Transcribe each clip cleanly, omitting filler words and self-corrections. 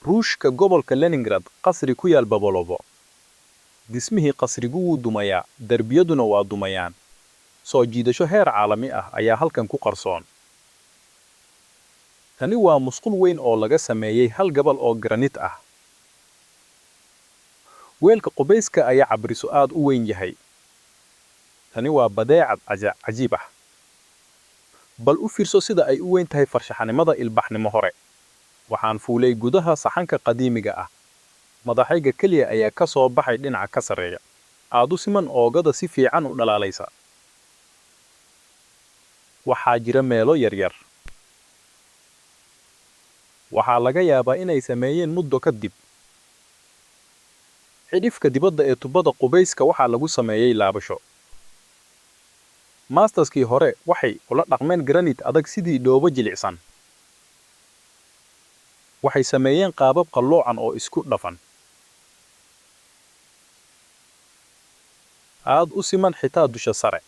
Ruushka, gobolka Leningrad, qasri ku yaal Babolovo. Dhismihii qasrigu wuu dumayaa, darbiyaduna waa dumayaan. Soo jiidasho heer caalami ah ayaa halkan ku qarsoon. Tani waa musqul weyn oo laga sameeyay hal gabal oo granit ah. Weelka qubeyska ayaa cabirisu aad u weyn yahay. Tani waa badeecad cajiib ah. Bal u fiirso sida ay u weyn tahay farshaxanimada ilbaxnimo hore. Waxaan fuulay gudaha saxanka qadiimiga ah. Madaxayga kaliya ayaa ka soo baxay dhinaca ka sarreeya. Aad u siman oogada si fiican u dhalaalaysa. Waxaa jira meelo yar yar, waxaa laga yaabaa inay sameeyeen muddo ka dib. Cidhifka dibadda ee tubbada qubeyska waxaa lagu sameeyay laabasho. Masters-kii hore waxay ula dhaqmeen granite adag sidii dhoobo jilicsan. Waxay sameeyeen qaabab qalloocan oo isku dhafan. Aad u siman xitaa dusha sare.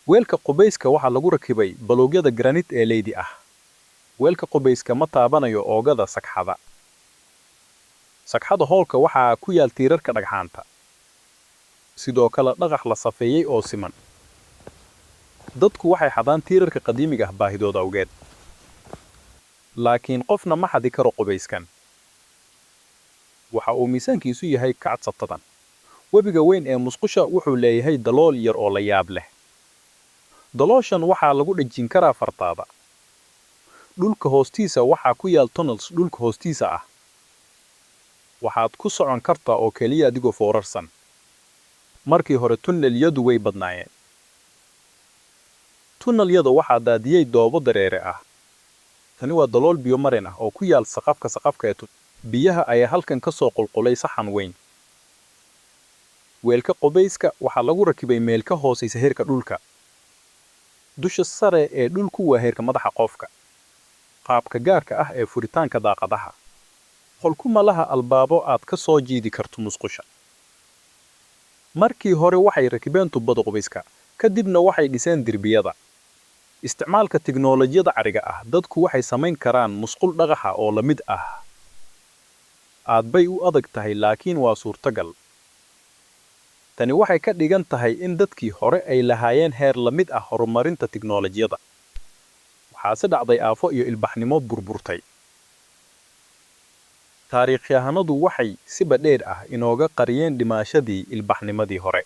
Weelka qubeyska waxaa lagu rakibay baloogyada granit ee leydi ah. Weelka qubeyska ma taabanayo oogada sagxada. Sagxada hoolka waxaa ku yaal tiirarka dhagxaanta, sidoo kale dhagax la safeeyay oo siman. Dadku waxay xadaan tiirarka qadiimiga ah baahidooda awgeed. Laakiin qofna ma xadi karo qubayskan. Waxa uu miisaankiisu yahay kacsatadan. Webiga weyn ee musqusha wuxuu leeyahay dalool yar oo la yaab leh. Dalooshan waxaa lagu dhajinkaraa fartaada. Dhulka hoostiisa waxaa ku yaal tunnels dhulka hoostiisa ah. Waxaad ku socon kartaa oo kaliya adigoo foorarsan. Markii hore tunnel-yadu way badnaayeen. Tunnel-yada waxaa daadiyay dhoobo dareere ah. Tani waa dalool biyo mareen ah oo ku yaal saqafka saqafka ee Biyaha ayaa halkan ka soo qulqulay saxan weyn. Weelka qubeyska waxaa lagu rakibay meel ka hooseysa heerka dhulka. Dusha sare ee dhulku waa heerka madaxa qofka. Qaabka gaarka ah ee furitaanka daaqadaha. Qolku ma laha albaabo aad ka soo jiidi karto musqusha. Markii hore waxay rakibeen tubbada qubeyska, ka dibna waxay dhiseen derbiyada. Isticmaalka tignoolajiyada cariga ah, dadku waxay samayn karaan musqul dhagaxa oo la mid ah. Aad bay u adag tahay laakiin waa suurtogal. Tani waxay ka dhigan tahay in dadkii hore ay lahaayeen heer la mid ah horumarinta tignoolajiyada. Waxaase dhacday aafo iyo ilbaxnimo burburtay. Taariikhyahanadu waxay si badheedh ah inooga qariyeen dhimashadii ilbaxnimadii hore.